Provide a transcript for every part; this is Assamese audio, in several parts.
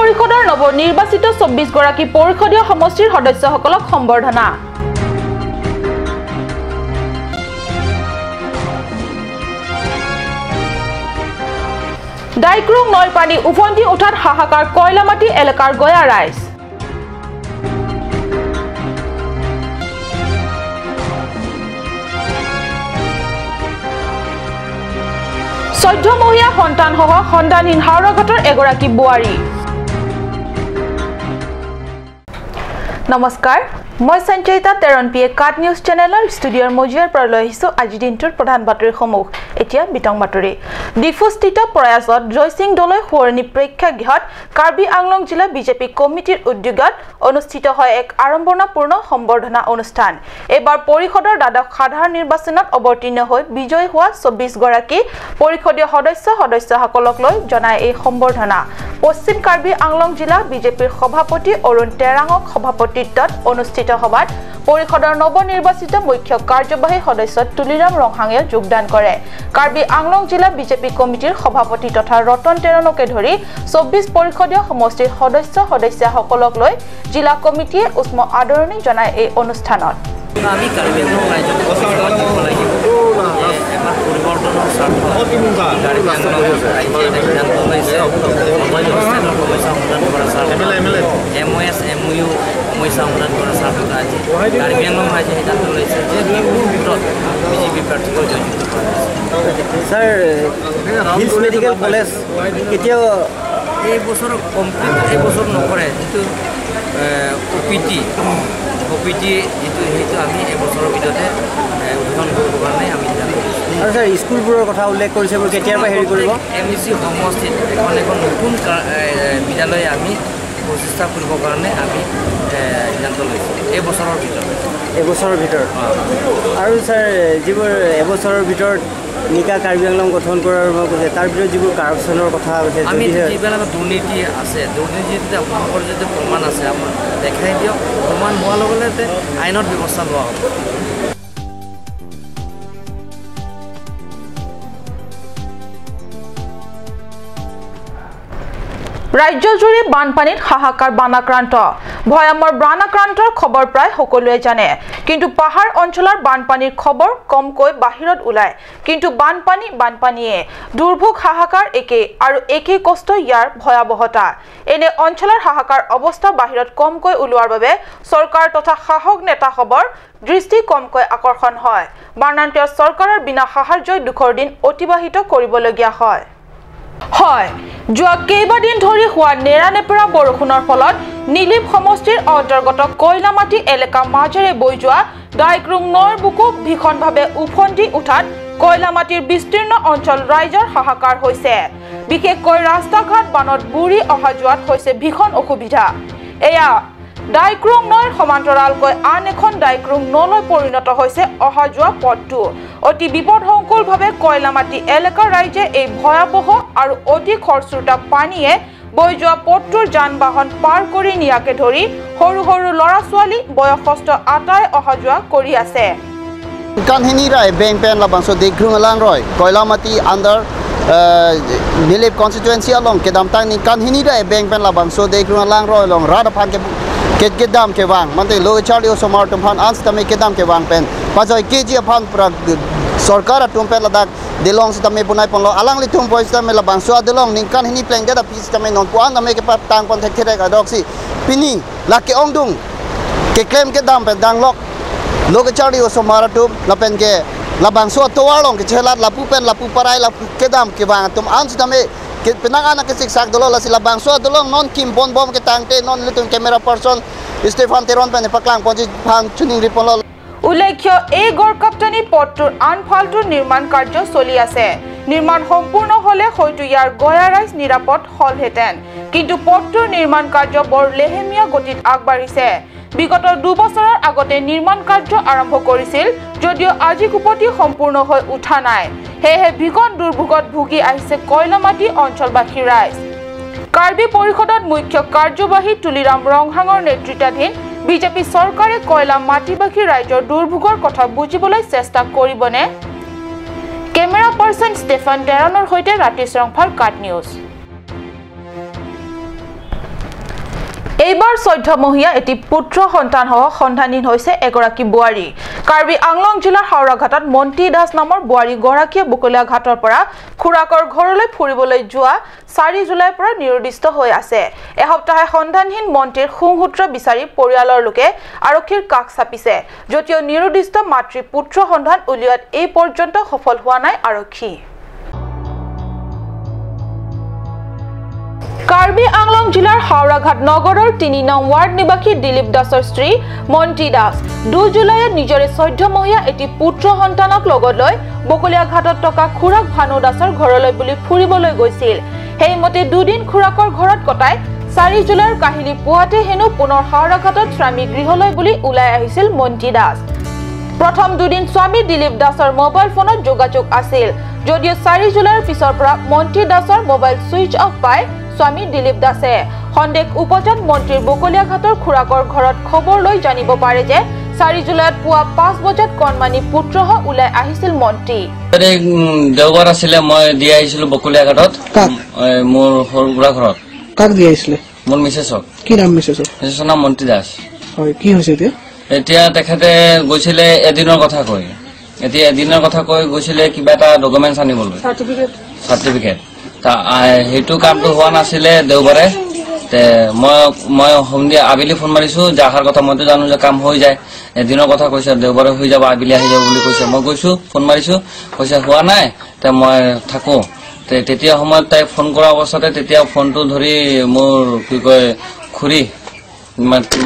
পৰিষদৰ নৱনিৰ্বাচিত 24 গৰাকী পৰিষদীয় সমষ্টিৰ সদস্যসকলক সম্বৰ্ধনা। ডাইক্ৰুং নৈৰ পানী উফন্দি উঠাত হাহাকাৰ কয়লামাটি এলেকাৰ গয়া ৰাইজ। 14মহীয়া সন্তানসহ সন্ধানহীন হাওৰাঘাটৰ এগৰাকী বোৱাৰী। নমস্কাৰ, মই সঞ্চয়িতা তেৰণ পিয়ে কাট নিউজ চেনেলৰ ষ্টুডিঅ'ৰ মজিয়াৰ পৰা লৈ আহিছোঁ আজিৰ দিনটোৰ প্ৰধান বাতৰিসমূহ। এতিয়া বিতং বাতৰি। ডিফুস্থিত প্ৰয়াসত জয়সিং দলৈ সোঁৱৰণী প্ৰেক্ষাগৃহত কাৰ্বি আংলং জিলা বিজেপি কমিটিৰ উদ্যোগত অনুষ্ঠিত হয় এক আড়ম্বৰপূৰ্ণ সম্বৰ্ধনা অনুষ্ঠান। এইবাৰ পৰিষদৰ দ্বাদশ সাধাৰণ নিৰ্বাচনত অৱতীৰ্ণ হৈ বিজয়ী হোৱা 24 গৰাকী পৰিষদীয় সদস্য সদস্যসকলক লৈ জনায় এই সম্বৰ্ধনা। পশ্চিম কাৰ্বি আংলং জিলা বিজেপিৰ সভাপতি অৰুণ টেৰাঙক সভাপতিত্বত অনুষ্ঠিত সভাত পৰিষদৰ নৱনিৰ্বাচিত মুখ্য কাৰ্যবাহী সদস্য তুলিৰাম ৰংহাঙে যোগদান কৰে। কাৰ্বি আংলং জিলা বিজেপি কমিটিৰ সভাপতি তথা ৰতন টেৰণকে ধৰি 24 পৰিষদীয় সমষ্টিৰ সদস্য সদস্যাসকলক লৈ জিলা কমিটিয়ে উষ্ম আদৰণি জনায় এই অনুষ্ঠানত। আমি কাৰ্বি আংলং ৰাইজক দিব লাগিব যে এবাৰ পৰিৱৰ্তনৰ স্বাৰ্থত কাৰ্বি আংলং ৰাইজে এটা সিদ্ধান্ত লৈছে, অবৈধ স্থানৰ সমস্যা সমাধান কৰাৰ স্বাৰ্থত, M O S M U সমস্যা সমাধান কৰাৰ স্বাৰ্থত আজি কাৰ্বি আংলং ৰাইজে সিদ্ধান্ত লৈছে যে বিপুল ভোটত বিজেপি প্ৰাৰ্থীক জয়যুক্ত কৰা হৈছে। ছাৰ, হিলছ মেডিকেল কলেজ কেতিয়াও এই বছৰ কমপ্লিট এই বছৰ নকৰে, যিটো অ' পি টি যিটো সেইটো আমি এবছৰৰ ভিতৰতে উদ্বোধন কৰিবৰ কাৰণে আমি সিদ্ধান্ত লৈছোঁ। আৰু ছাৰ, স্কুলবোৰৰ কথা উল্লেখ কৰিছে, কেতিয়াৰ পৰা হেৰি কৰিব? এম ই চি সমষ্টিত এখন এখন নতুন বিদ্যালয় আমি প্ৰতিষ্ঠা কৰিবৰ কাৰণে আমি সিদ্ধান্ত লৈছোঁ এইবছৰৰ ভিতৰত। এবছৰৰ ভিতৰত। আৰু ছাৰ, যিবোৰ এবছৰৰ ভিতৰত নিকা কাৰ্বি আংলং গঠন কৰাৰ কৈছে, তাৰ ভিতৰত যিবোৰ কাৰাপশ্যনৰ কথা কৈছে, আমি যিবিলাক দুৰ্নীতি আছে, দুৰ্নীতি যদি আপোনালোকৰ যদি প্ৰমাণ আছে আপোনাক দেখাই দিয়ক, প্ৰমাণ হোৱাৰ লগে লগে আইনত ব্যৱস্থা লোৱা হ'ব। ৰাজ্যজুৰি বানপানীত হাহাকাৰ বানাক্ৰান্ত। ভয়ামৰ বানাক্ৰান্তৰ খবৰ প্ৰায় সকলোৱে জানে, কিন্তু পাহাৰ অঞ্চলৰ বানপানীৰ খবৰ কমকৈ বাহিৰত ওলায়। কিন্তু বানপানী বানপানীয়ে, দুৰ্ভোগ হাহাকাৰ একেই আৰু একেই কষ্ট ইয়াৰ ভয়াৱহতা। এনে অঞ্চলৰ হাহাকাৰ অৱস্থা বাহিৰত কমকৈ ওলোৱাৰ বাবে চৰকাৰ তথা শাসক নেতাসৱৰ দৃষ্টি কমকৈ আকৰ্ষণ হয়। বানাক্ৰান্ত চৰকাৰৰ বিনা সাহায্যই দুখৰ দিন অতিবাহিত কৰিবলগীয়া হয়। হয়, যোৱা কেইবাদিন ধৰি হোৱা নেৰানেপেৰা বৰষুণৰ ফলত নীলিম সমষ্টিৰ অন্তৰ্গত কয়লামাটি এলেকা মাজেৰে বৈ যোৱা ডাইক্ৰুং নৈৰ বুকু ভীষণভাৱে উফন্দি উঠাত কয়লামাটিৰ বিস্তীৰ্ণ অঞ্চল ৰাইজৰ হাহাকাৰ হৈছে। বিশেষকৈ ৰাস্তা ঘাট বানত বুৰি অহা যোৱাত হৈছে ভীষণ অসুবিধা। এয়া ডাইক্ৰুং নৈৰ সমান্তৰালকৈ আন এখন ডাইক্ৰুং নলৈ পৰিণত হৈছে অহা যোৱা পথটো। অতি বিপদসংকুলভাৱে কয়লামাটি এলেকাৰ ৰাইজে এই ভয়াৱহ আৰু অতি খৰস্ৰোতা পানীয়ে বৈ যোৱা পথটোৰ যান বাহন পাৰ কৰি নিয়াকে ধৰি সৰু সৰু ল'ৰা ছোৱালী বয়সস্থ আটাই অহা যোৱা কৰি আছে। কানহিনি rai beng pen la bangso degrung lang roi Koilamati under Nilip constituency along kedam tang ni kanhini rai beng pen la bangso degrung lang roi long rada phan ke ket dam ke wang mante lo charli o somar tum phan ans tame ke dam ke wang pen pajoi kg phan pra sarkar atum pen ladak delong tame bunai pon lo alang li tum pois tame la bangso delong ning kanhini pleng da pis tame non puan tame ke pa tang pon thek thek adok si pini la ke ong dung ke claim ke dam pen dang lok lo ke charli o somar tum la pen ke la bangso to warlong ke chelat la pu pen la pu parai la ke dam ke wang tum ans tame ke penang anak ke siksak dolo la sila bangso dolong non kim bon bom ke tangte non litun camera person Stefan Teron pen paklang ponji phang chuning ripon lo। উল্লেখ্য, এই গড়কাপ্তানি পথটোৰ আন ফালটোৰ নিৰ্মাণ কাৰ্য চলি আছে। নিৰ্মাণ সম্পূৰ্ণ হ'লে হয়তো ইয়াৰ গয়া ৰাইজ নিৰাপদ হ'লহেঁতেন, কিন্তু পথটোৰ নিৰ্মাণ কাৰ্য বৰ লেহেমীয়া গতিত আগবাঢ়িছে। বিগত দুবছৰৰ আগতে নিৰ্মাণ কাৰ্য আৰম্ভ কৰিছিল যদিও আজিকোপতি সম্পূৰ্ণ হৈ উঠা নাই। সেয়েহে ভীষণ দুৰ্ভোগত ভুগি আহিছে কয়লামাটি অঞ্চলবাসী ৰাইজ। কাৰ্বি পৰিষদত মুখ্য কাৰ্যবাহী তুলিৰাম ৰংহাঙৰ নেতৃত্বাধীন বিজেপি চৰকাৰে কয়লা মাটিবাসী ৰাইজৰ দুৰ্ভোগৰ কথা বুজিবলৈ চেষ্টা কৰিবনে? কেমেৰা পাৰ্চন ষ্টেফান টেৰণৰ সৈতে ৰাতিশ ৰংফাৰ, কাট নিউজ। এইবাৰ 14মহীয়া এটি পুত্ৰ সন্তানসহ সন্ধানহীন হৈছে এগৰাকী বোৱাৰী। কাৰ্বি আংলং জিলাৰ হাওৰাঘাটত মন্তি দাস নামৰ বোৱাৰী গৰাকীয়ে বকলীয়া ঘাটৰ পৰা খুৰাকৰ ঘৰলৈ ফুৰিবলৈ যোৱা 4 জুলাইৰ পৰা নিৰুদ্দিষ্ট হৈ আছে। এসপ্তাহে সন্ধানহীন মন্ত্ৰীৰ সুংসূত্ৰ বিচাৰি পৰিয়ালৰ লোকে আৰক্ষীৰ কাষ চাপিছে যদিও নিৰুদ্দিষ্ট মাতৃ পুত্ৰ সন্ধান উলিওৱাত এই পৰ্যন্ত সফল হোৱা নাই আৰক্ষী। কাৰ্বি আংলং জিলাৰ হাওৰাঘাট নগৰৰ 3 নং ৱাৰ্ড নিবাসী দিলীপ দাসৰ স্ত্ৰী মন্তি দাস 2 জুলাইত নিজৰে 14মহীয়া এটি পুত্ৰ সন্তানক লগত লৈ বকলীয়া ঘাটত থকা খুৰাক ভানু দাসৰ ঘৰলৈ বুলি ফুৰিবলৈ গৈছিল। সেইমতে দুদিন খুৰাকৰ ঘৰত কটাই 4 জুলাইৰ কাহিলী পুৱাতে হেনো পুনৰ হাওৰাঘাটত স্বামী গৃহলৈ বুলি ওলাই আহিছিল মন্তি দাস। প্ৰথম দুদিন স্বামী দিলীপ দাসৰ মোবাইল ফোনত যোগাযোগ আছিল যদিও 4 জুলাইৰ পিছৰ পৰা মন্তি দাসৰ মোবাইল ছুইচ অফ পাই স্বামী দিলীপ দাসে সন্দেহ উপজাত মন্ত্ৰীৰ বকলীয়া ঘাটৰ খুৰাকৰ ঘৰত খবৰ লৈ জানিব পাৰে যে 4 জুলাইত পুৱা 5 বজাত কণমানি পুত্ৰসহ ওলাই আহিছিল মন্ত্ৰী। দেওবাৰ আছিলে, মই দি আহিছিলো বকলীয়া ঘাটত মোৰ সৰু বুঢ়া ঘৰত। কাক দি আহিছিলে? মোৰ মিছেছক। কি নাম মিছেছৰ? মিছেছৰ নাম মন্ত্ৰী দাস। হয়, কি হৈছে এতিয়া? এতিয়া তেখেতে গৈছিলে এদিনৰ কথা কৈ, এতিয়া এদিনৰ কথা কৈ গৈছিলে কিবা এটা ডকুমেণ্টছ আনিবলৈ, চাৰ্টিফিকেট। সেইটো কামটো হোৱা নাছিলে দেওবাৰে। মই সন্ধিয়া আবেলি ফোন মাৰিছো যে অহাৰ কথা, মইতো জানো যে কাম হৈ যায়, এদিনৰ কথা কৈছে, দেওবাৰে হৈ যাব, আবেলি আহি যাব বুলি কৈছে। মই গৈছো, ফোন মাৰিছো, কৈছে হোৱা নাই, তে মই থাকো। তেতিয়া সময়ত তাই ফোন কৰা অৱস্থাতে তেতিয়া ফোনটো ধৰি মোৰ কি কয় খুৰী,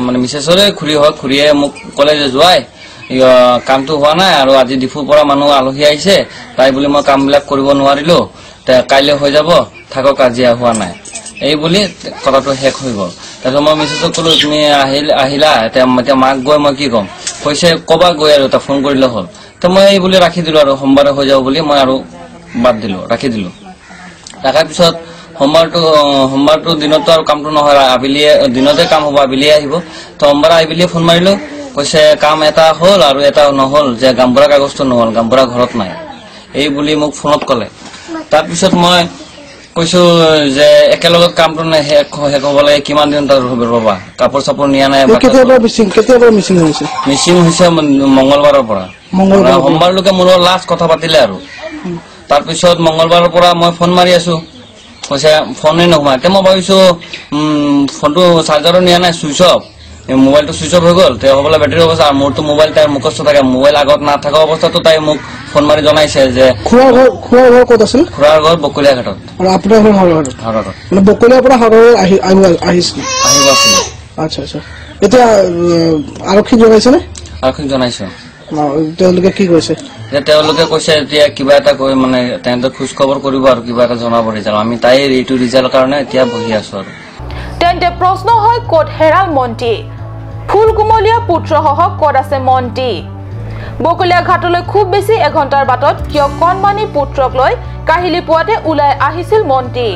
মানে মিছেছৰে খুৰী হয়, খুৰীয়ে মোক ক'লে যে যোৱাই কামটো হোৱা নাই আৰু আজি ডিফুৰ পৰা মানুহ আলহী আহিছে, তাই বুলি মই কামবিলাক কৰিব নোৱাৰিলো, কাইলৈ হৈ যাব, থাকক আজি হোৱা নাই, এই বুলি কথাটো শেষ হৈ গ'ল। তাৰপিছত মই মিছেছক ক'লো তুমি আহিলা, এতিয়া মাক গৈ মই কি ক'ম? কৈছে ক'বা গৈ আৰু এটা ফোন কৰিলে হ'ল। মই এই বুলি ৰাখি দিলো আৰু সোমবাৰে হৈ যাব বুলি মই আৰু বাদ দিলো, ৰাখি দিলো। ৰাখাৰ পিছত সোমবাৰটো দিনততো আৰু কামটো নহয়, আবেলিয়ে দিনতে কাম হ'ব, আবেলিয়ে আহিব। তো সোমবাৰে আবেলিয়ে ফোন মাৰিলো, কৈছে কাম এটা হ'ল আৰু এটা নহ'ল, যে গামবুঢ়া কাগজটো নহ'ল, গামবুঢ়া ঘৰত নাই, এই বুলি মোক ফোনত ক'লে। তাৰপিছত মই কৈছো যে একেলগত কামটো শেষ হ'ব লাগে, কিমান দিন তাত ৰবা, কাপোৰ চাপোৰ নিয়া নাই। মিচিং হৈছে মংগলবাৰৰ পৰা, সোমবাৰলৈকে মোৰ লাষ্ট কথা পাতিলে আৰু। তাৰপিছত মংগলবাৰৰ পৰা মই ফোন মাৰি আছো, কৈছে ফোনে নোসোমায়। এতিয়া মই ভাবিছো ফোনটো চাৰ্জাৰো নিয়া নাই, চুইচ অফ, মোবাইলটো চুইচ অফ হৈ গ'ল, তেওঁ হ'বলৈ বেটেৰী অৱস্থা। মোৰতো মোবাইল তাইৰ মুখস্থ থাকে, মোবাইল আগত নাথাকা অৱস্থাতো তাই মোক ফোন মাৰি জনাইছে যে খুৰাৰ ঘৰ ক'ত আছিল? খুৰাৰ ঘৰ বকলীয়া ঘাটত। আৰু আপোনাৰ ঘৰ হাওৰাঘাটত? হাওৰাঘাটত। মানে বকলীয়াৰ পৰা হাওৰাঘাট আহিছিল? আহিব আছিলে। আচ্ছা আচ্ছা। এতিয়া আৰক্ষীক জনাইছেনে? আৰক্ষীক জনাইছো। তেওঁলোকে কি কৈছে? যে তেওঁলোকে কৈছে এতিয়া কিবা এটা কৈ মানে তেহেঁতক খোজ খবৰ কৰিব আৰু কিবা এটা জনাব ৰিজাল্ট। আমি তাই এইটো ৰিজাল্ট কাৰণে এতিয়া বহি আছো আৰু। তেন্তে প্ৰশ্ন হয় ক'ত হেৰাল মন্ত্ৰী? ফুল কুমলীয়া পুত্ৰসহ ক'ত আছে মন্ত্ৰী? বকলীয়া ঘাটলৈ খুব বেছি এঘণ্টাৰ বাটত কিয় কণমানি পুত্ৰক লৈ কাহিলী পুৱাতে ওলাই আহিছিল মন্ত্ৰী?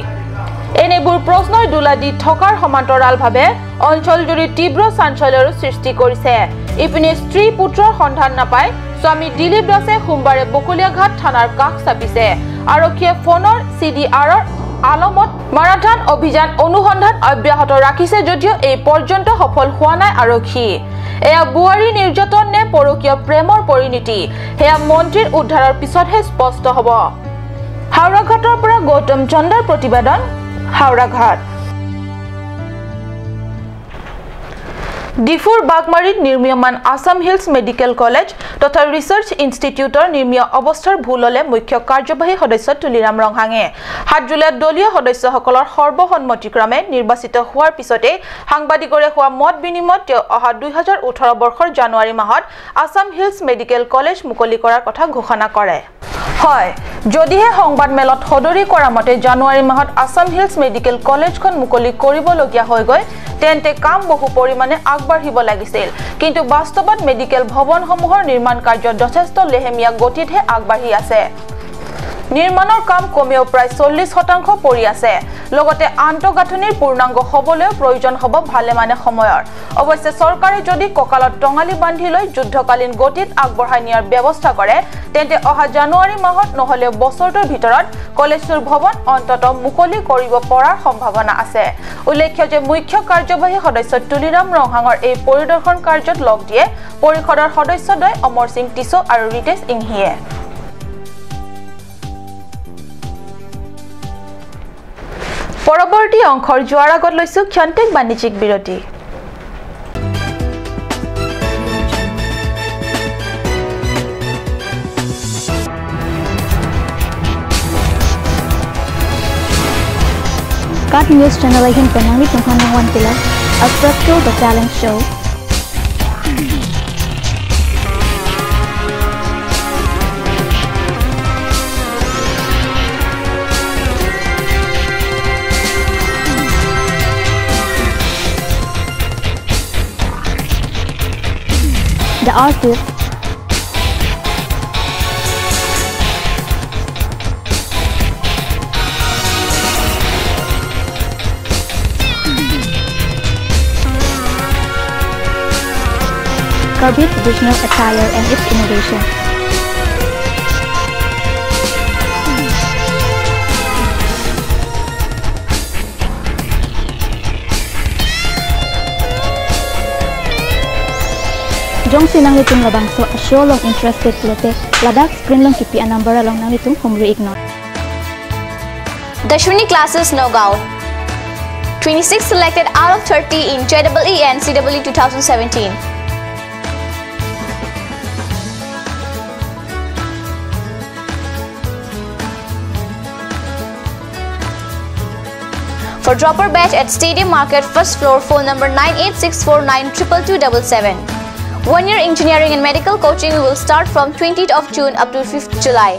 এনেবোৰ প্ৰশ্নই দোলা দি থকাৰ সমান্তৰালভাৱে অঞ্চলজুৰি তীব্ৰ চাঞ্চল্যৰো সৃষ্টি কৰিছে। ইপিনে স্ত্ৰী পুত্ৰৰ সন্ধান নাপাই স্বামী দিলীপ দাসে সোমবাৰে বকলীয়াঘাট থানাৰ কাষ চাপিছে। আৰক্ষীয়ে ফোনৰ CDRৰ আলমত মাৰাথান অভিযান অনুসন্ধান অব্যাহত ৰাখিছে যদিও এই পৰ্যন্ত সফল হোৱা নাই আৰক্ষী। এয়া বোৱাৰী নিৰ্যাতন নে পৰকীয় প্ৰেমৰ পৰিণতি, সেয়া মন্ত্ৰীৰ উদ্ধাৰৰ পিছতহে স্পষ্ট হ'ব। হাওৰাঘাটৰ পৰা গৌতম চন্দ্ৰৰ প্ৰতিবেদন, হাওৰাঘাট। ডিফুৰ বাগমাৰীত নিৰ্মীয়মান আছাম হিলছ মেডিকেল কলেজ তথা ৰিচাৰ্চ ইনষ্টিটিউটৰ নিৰ্মীয় অৱস্থাৰ ভুল ল'লে মুখ্য কাৰ্যবাহী সদস্য তুলিৰাম ৰংহাঙে। 7 জুলাইত দলীয় সদস্যসকলৰ সৰ্বসন্মতিক্ৰমে নিৰ্বাচিত হোৱাৰ পিছতে সাংবাদিকৰে হোৱা মত বিনিময়ত তেওঁ অহা 2018 বৰ্ষৰ জানুৱাৰী মাহত আছাম হিলছ মেডিকেল কলেজ মুকলি কৰাৰ কথা ঘোষণা কৰে। হয়, যদিহে সংবাদমেলত সদৰি কৰা মতে জানুৱাৰী মাহত আছাম হিলছ মেডিকেল কলেজখন মুকলি কৰিবলগীয়া হৈ গৈ তেন্তে কাম বহু পৰিমাণে আগবাঢ়িব লাগিছিল, কিন্তু বাস্তৱত মেডিকেল ভৱনসমূহৰ নিৰ্মাণ কাৰ্য যথেষ্ট লেহেমীয়া গতিতহে আগবাঢ়ি আছে। নিৰ্মাণৰ কাম কমেও প্ৰায় 40% পৰি আছে। লগতে আন্তঃগাঁথনিৰ পূৰ্ণাংগ হ'বলৈ প্ৰয়োজন হ'ব ভালেমানে সময়ৰ। অৱশ্যে চৰকাৰে যদি কঁকালত টঙালি বান্ধি লৈ যুদ্ধকালীন গতিত আগবঢ়াই নিয়াৰ ব্যৱস্থা কৰে তেন্তে অহা জানুৱাৰী মাহত নহ'লেও বছৰটোৰ ভিতৰত কলেজটোৰ ভৱন অন্ততঃ মুকলি কৰিব পৰাৰ সম্ভাৱনা আছে। উল্লেখ্য যে মুখ্য কাৰ্যবাহী সদস্য তুলিৰাম ৰংহাঙৰ এই পৰিদৰ্শন কাৰ্যত লগ দিয়ে পৰিষদৰ সদস্যদ্বয় অমৰ সিং টিছো আৰু ৰিতেশ ইংহিয়ে। পৰৱৰ্তী অংশৰ যোৱাৰ আগত লৈছো ক্ষন্তেক বাণিজ্যিক বিৰতি। Kat News Channel ahin penangi tunghanang wan pila Attracto the Talent Show. The artist Karbi traditional attire and its innovation. Jong sinang litung labang so asyo long interested lote Ladakh screen long kipi anambara long nang litung humri ignore. Dashwini classes Nagaon. 26 selected out of 30 in JEE and CEE 2017. For dropper batch at Stadium Market, first floor, phone number 9864922277. 1 year engineering and medical coaching will start from 20th of June up to 5th July.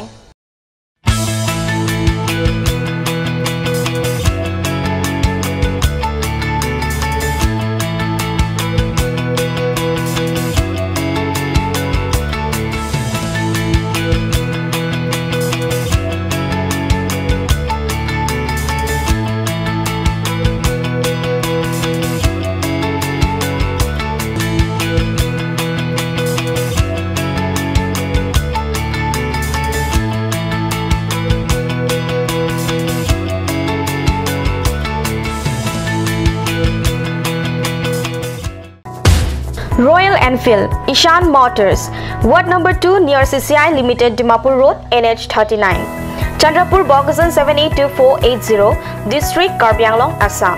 Royal Enfield, Ishan Motors, Ward number 2 near CCI Limited, Dimapur Road, NH 39, Chandrapur, Bogajan 782480, District Karbi Anglong, Assam.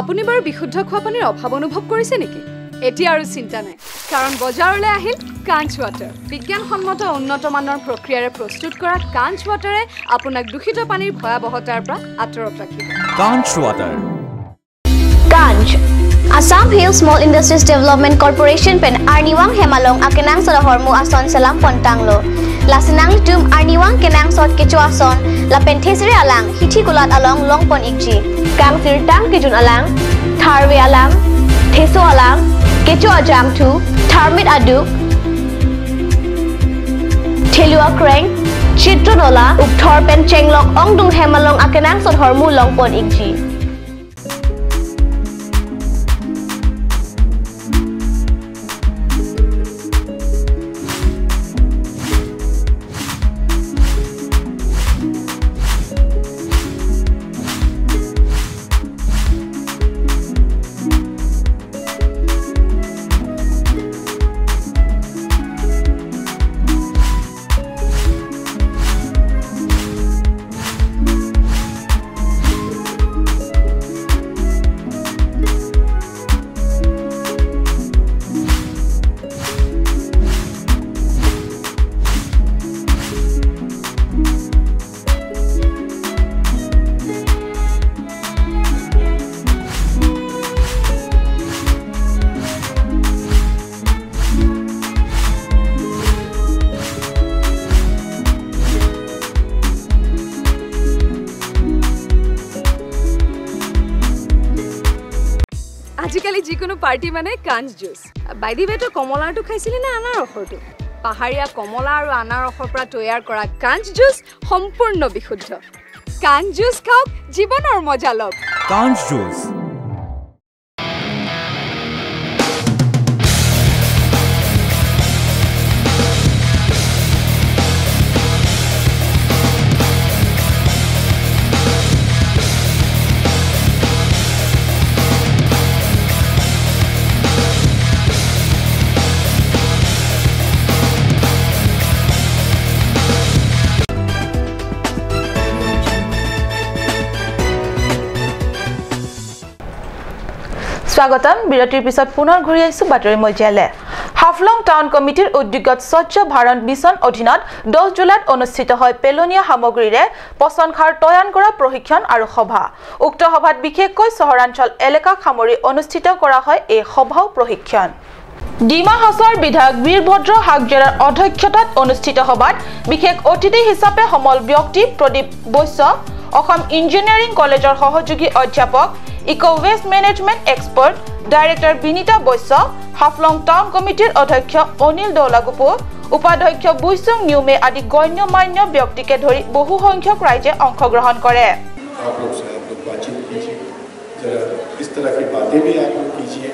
আপুনি বাৰু বিশুদ্ধ খোৱা পানীৰ অভাৱ অনুভৱ কৰিছে নেকি? এতিয়া আৰু চিন্তা নাই, কাৰণ বজাৰলৈ আহিল কাঞ্চ ৱাটাৰ। বিজ্ঞানসন্মত উন্নত মানৰ প্ৰক্ৰিয়াৰে প্ৰস্তুত কৰা কাঞ্চ ৱাটাৰে আপোনাক দূষিত পানীৰ ভয়াৱহতাৰ পৰা আঁতৰত ৰাখিব। Kanch water. Kanch Assam Hill Small Industries Development Corporation pen Arniwang Hemalong akenang Solohormu Ason Salam Pontanglo Lasinang Tum Arniwang Kenang Sot Kecho Ason La Penthesire Alang Hithi Kulat Along Long Pon Ikji Kang Sir Tang Kijun Alang Tharwe Alang Theso Alang Kecho Ajam Thu Tharmit Adu Thelua Kreng Chitronola Ukthor Pen Chenglok Ongdung Hemalong akenang Sothormu Long Pon Ikji. যিকোনো পাৰ্টি মানে কাঞ্চ জুচ। বাই the ৱে, তই কমলাৰটো খাইছিলি নে আনাৰসৰটো? পাহাৰীয়া কমলা আৰু আনাৰসৰ পৰা তৈয়াৰ কৰা কাঞ্চ জুচ সম্পূৰ্ণ বিশুদ্ধ। কাঞ্চ জুচ খাওক, জীৱনৰ মজা লওক। কাঞ্চ জুচ। স্বাগতম। বিৰতিৰ পিছত পুনৰ ঘূৰি আহিছো বাতৰি মজিয়ালে। হাফলং টাউন কমিটিৰ উদ্যোগত স্বচ্ছ ভাৰত মিছন অধীনত 10 জুলাইত অনুষ্ঠিত হয় পেলনীয়া সামগ্ৰীৰে পচন সাৰ তৈয়াৰ কৰা প্ৰশিক্ষণ আৰু সভা। উক্ত সভাত বিশেষকৈ চহৰাঞ্চল এলেকাক সামৰি অনুষ্ঠিত কৰা হয় এই সভাও প্ৰশিক্ষণ। ডিমা হাছাওৰ বিধায়ক বীৰভদ্ৰ হাগজেৰাৰ অধ্যক্ষতাত অনুষ্ঠিত সভাত বিশেষ অতিথি হিচাপে সমল ব্যক্তি প্ৰদীপ বৈশ্য, অসম ইঞ্জিনিয়াৰিং কলেজৰ সহযোগী অধ্যাপক, eco waste management expert director Binita Baishya, Haflong town কমিটিৰ অধ্যক্ষ অনিল দৌলাগুপু, উপাধ্যক্ষ বুইচুং নিউমে আদি গণ্যমান্য ব্যক্তিকে ধৰি বহু সংখ্যক ৰাইজে অংশগ্ৰহণ কৰে। आप लोग से आप लोग बातचीत कीजिए, जरा इस तरह की बातें भी आप लोग कीजिए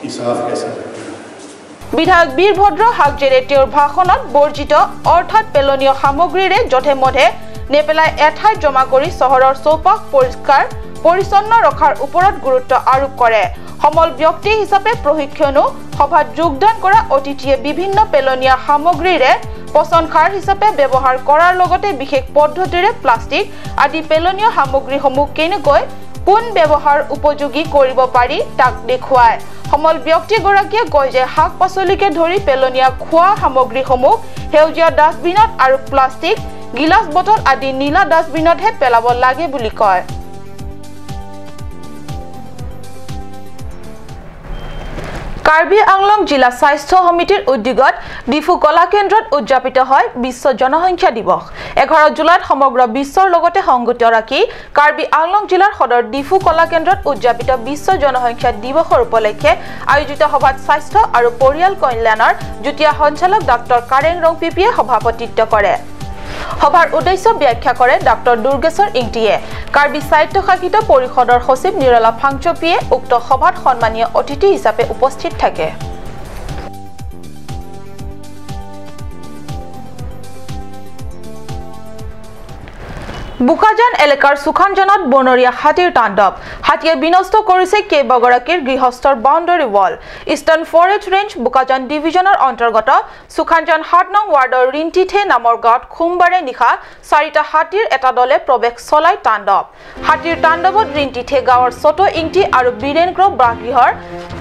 कि साफ कैसा रखना है। বিধায়ক বীৰভদ্ৰ হাগজেৰে তেওঁৰ ভাষণত বৰ্জিত অৰ্থাৎ পেলনীয় সামগ্ৰীৰে যধে মধে নেপেলাই এঠাইত জমা কৰি চহৰৰ চৌপাশ পৰিষ্কাৰ পৰিচ্ছন্ন ৰখাৰ ওপৰত গুৰুত্ব আৰোপ কৰে। সমল ব্যক্তি হিচাপে প্ৰশিক্ষণো সভাত যোগদান কৰা অতিথিয়ে বিভিন্ন পেলনীয়া সামগ্ৰীৰে পচন সাৰ হিচাপে ব্যৱহাৰ কৰাৰ লগতে বিশেষ পদ্ধতিৰে প্লাষ্টিক আদি পেলনীয় সামগ্ৰীসমূহ কেনেকৈ পুন ব্যৱহাৰ উপযোগী কৰিব পাৰি তাক দেখুৱায়। সমল ব্যক্তিগৰাকীয়ে কয় যে শাক পাচলিকে ধৰি পেলনীয়া খোৱা সামগ্ৰীসমূহ সেউজীয়া ডাষ্টবিনত আৰু প্লাষ্টিক, গিলাচ, বটল আদি নীলা ডাষ্টবিনতহে পেলাব লাগে বুলি কয়। কাৰ্বি আংলং জিলা স্বাস্থ্য সমিতিৰ উদ্যোগত ডিফু কলাকেন্দ্ৰত উদযাপিত হয় বিশ্ব জনসংখ্যা দিৱস। 11 জুলাইত সমগ্ৰ বিশ্বৰ লগতে সংগতি ৰাখি কাৰ্বি আংলং জিলাৰ সদৰ ডিফু কলাকেন্দ্ৰত উদযাপিত বিশ্ব জনসংখ্যা দিৱসৰ উপলক্ষে আয়োজিত সভাত স্বাস্থ্য আৰু পৰিয়াল কল্যাণৰ যুটীয়া সঞ্চালক ডাক্তৰ কাৰেং ৰংপিপিয়ে সভাপতিত্ব কৰে। সভাৰ উদ্দেশ্য ব্যাখ্যা কৰে ডাক্তৰ দুৰ্গেশ্বৰ ইংটিয়ে। কাৰ্বি স্বায়ত্তশাসিত পৰিষদৰ সচিব নিৰলা ফাংচপিয়ে উক্ত সভাত সন্মানীয় অতিথি হিচাপে উপস্থিত থাকে। বোকাজান এলেকাৰ সুখানজানত বনৰীয়া হাতীৰ তাণ্ডৱ। হাতীয়ে বিনষ্ট কৰিছে কেইবাগৰাকীৰ গৃহস্থৰ boundary wall. Eastern forest range Bokajan ডিভিজনৰ অন্তৰ্গত সুখানজান 7 নং ৱাৰ্ডৰ ৰিণ্টিথে নামৰ গাঁৱত সোমবাৰে নিশা 4টা হাতীৰ এটা দলে প্ৰৱেশ চলাই তাণ্ডৱ। হাতীৰ তাণ্ডৱত ৰিণ্টিথে গাঁৱৰ চত ইংটি আৰু বীৰেন্দ্ৰ বাসগৃহৰ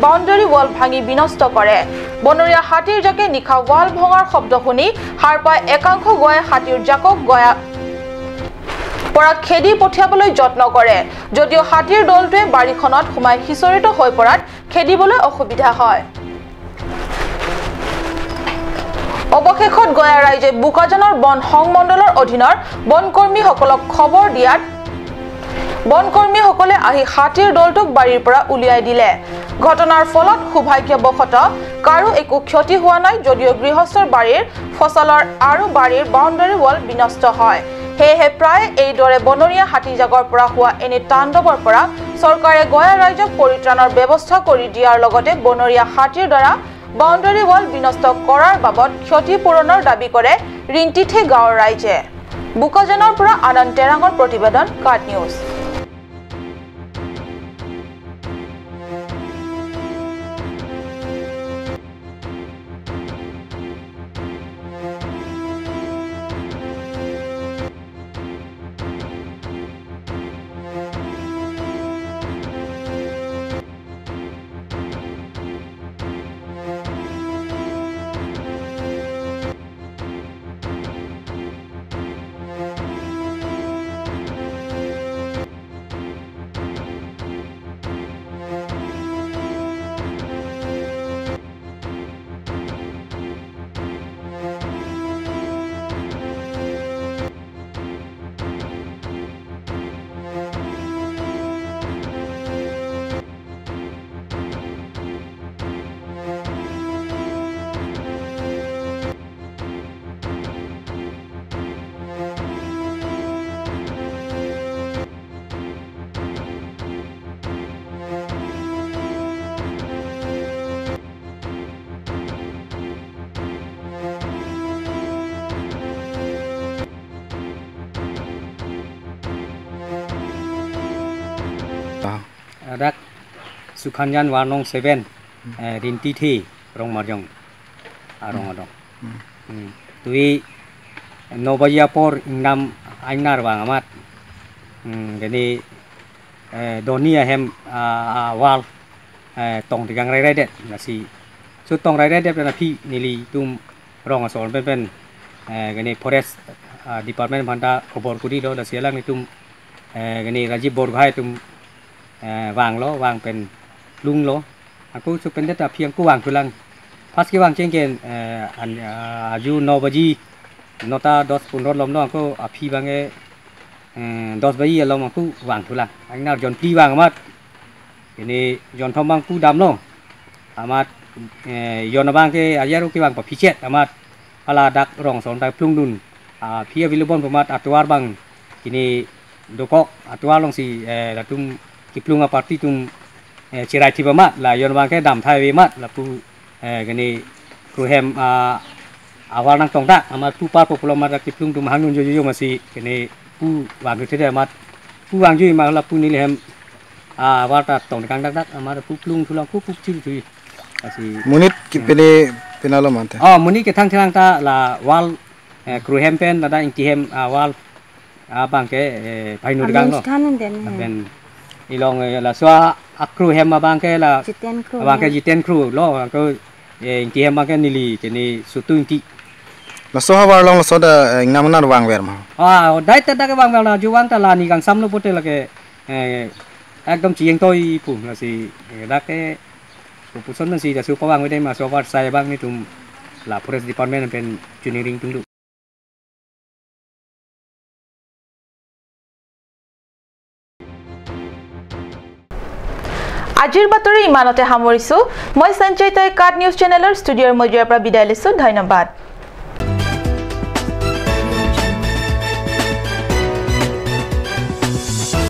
বাউণ্ডাৰী ৱাল ভাঙি বিনষ্ট কৰে। বনৰীয়া হাতীৰ জাকে নিশা ৱাল ভঙাৰ শব্দ শুনি সাৰ পাই একাংশ গঞাই হাতীৰ জাকক গয়া পৰা খেদি পঠিয়াবলৈ যত্ন কৰে যদিও হাতীৰ দলটোৱে বাৰীখনত সোমাই সিঁচৰিত হৈ পৰাত খেদিবলৈ অসুবিধা হয়। অৱশেষত গয়া ৰাইজে বোকাজানৰ বন সংমণ্ডলৰ অধীনৰ বনকৰ্মীসকলক খবৰ দিয়াত বনকৰ্মীসকলে আহি হাতীৰ দলটোক বাৰীৰ পৰা উলিয়াই দিলে। ঘটনাৰ ফলত সৌভাগ্যবশতঃ কাৰো একো ক্ষতি হোৱা নাই যদিও গৃহস্থৰ বাৰীৰ ফচলৰ আৰু বাৰীৰ বাউণ্ডাৰী ৱাল বিনষ্ট হয়। সেয়েহে প্ৰায় এইদৰে বনৰীয়া হাতীজাকৰ পৰা হোৱা এনে তাণ্ডৱৰ পৰা চৰকাৰে গয়া ৰাইজক পৰিত্ৰাণৰ ব্যৱস্থা কৰি দিয়াৰ লগতে বনৰীয়া হাতীৰ দ্বাৰা বাউণ্ডাৰী ৱাল বিনষ্ট কৰাৰ বাবদ ক্ষতিপূৰণৰ দাবী কৰে ৰিণ্টিথে গাঁৱৰ ৰাইজে। বোকাজানৰ পৰা আনন্দ টেৰাঙৰ প্ৰতিবেদন, কাট news. Sukhanjan warnong 7 rinti thi rong marjong arong adong tui nobaya por ingnam ainar wang amat gani donia hem wal tong tigang rai rai det nasi su tong rai rai det na phi nili tum rong asol pen pen gani forest department bhanda khobor kuri do nasi lang ni tum gani Rajib Borghai tum wang lo wang pen lung lo aku su pen det phiang ku wang tulang pas ki wang chengken aju 9 baji 9টা 10 15 lom no aku aphi bange 10 baji lom aku wang tulang angnar jon pli wang amat ini jon thom bang ku dam no amat yon bang ke ayaru ki wang pa phichet amat ala dak rong son tai plung dun a phia vilobon pamat atwar bang kini dokok atwar long si latum ki plung a party tum chirai thi pamat la yon bang ke dam thai we mat la pu gani kruhem a awal nang tong tak amat pu par popular mat ki plung tum hangun jo jo masi kini pu wang tu amat pu wang ju ma la pu ni lehem a war ta tong kang dak dak amat pu plung thulang ku pu chi tu asi munit ki pene penalo mante oh munit ke thang thang ta la wal kruhem pen la da ingti hem wal a bang ke phai nu gang no pen ilong la swa akru hem bang ke la bang ke jiten crew lo ko ingti hem bang ke nili ke ni sutu ingti la so hawar long la so da ingnam na wang wer ma a dai ta da ke wang la ju wang ta la ni gang sam lo pote la ke ekdom chieng toi pu la si da ke puson man si da su pa wang we ma so war sai bang ni tum la forest department pen engineering tum du. আজিৰ বাতৰি ইমানতে সামৰিছো। মই সঞ্চয় তই কাট নিউজ চেনেলৰ ষ্টুডিঅ'ৰ মজিয়াৰ পৰা বিদায় লৈছো। ধন্যবাদ।